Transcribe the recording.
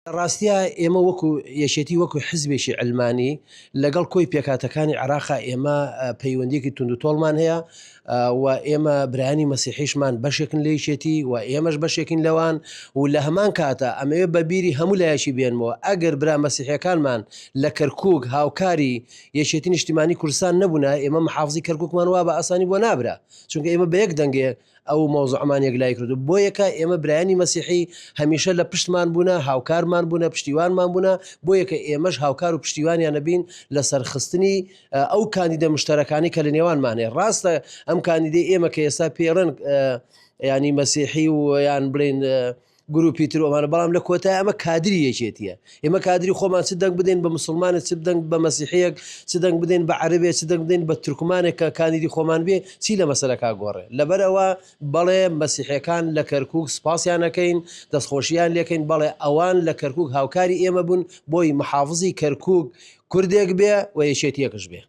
لە ڕاستیا ئێمە وەکو یەکێتی وەکو حزبێکی عەلمانی لەگەڵ کۆی پێکهاتەکانی عێراقا ئێمە پەیوەندیەکی توندوتۆڵمان هەیە و ئێمە برایانی مەسیحیشمان بەشێکن لە یەکێتی و ئێمەش بەشێکین لەوان و لە هەمان کاتە ئەمەوێ بە بیری هەموو لایەکی بێنمەوە ئەگەر برا مەسیحیەکانمان لە کەرکوک هاوکاری یەکێتی نیشتیمانی کوردستان نەبوونایە ئێمە محافزی کەرکوکمان وا بە ئاسانی بۆ نابرا چونکە ئێمە بە یەک دەنگێ ئەو مەوزوعەمان یەکلایی کردو بۆ یەکە ئێمە برایانی مەسیحی هەمیشە لە پشتمان بوونە هاوکارمان بوونە پشتیوانمان بوونە بۆ یەکە ئێمەش هاوکار و پشتیوانیانە بین لە سەرخستنی ئەو کاندیدە مشتەرەکانی کە لە نێوانمان هەیە ڕاستە ئەم کاندیدەی ئێمە کە ئێستا پێڵێن ینی مەسیحی و یان بڵێن گروپی تر و ئەمانە بەڵام لە کۆتای ئەمە کادری یەکێتیە ئێمە کادری خۆمان چ دەنگ بدەین بە مسلمانێک چ دەنگ بە مەسیحیەک چ دەنگ بدەین بە عەرەبێک چ دەنگ بدەین بە تورکمانێک کە کاندیدی خۆمان بێ چی لە مەسەلەکە گۆڕێ لەبەرئەوە بەڵێ مەسیحیەکان لە کەرکوک سپاسیان ئەکەین دەستخۆشیان لێکەین بەڵێ ئەوان لە کەرکوک هاوکاری ئێمە بوون بۆی محافزی کەرکوک کوردێک بێ و یەکێتیەکش بێ.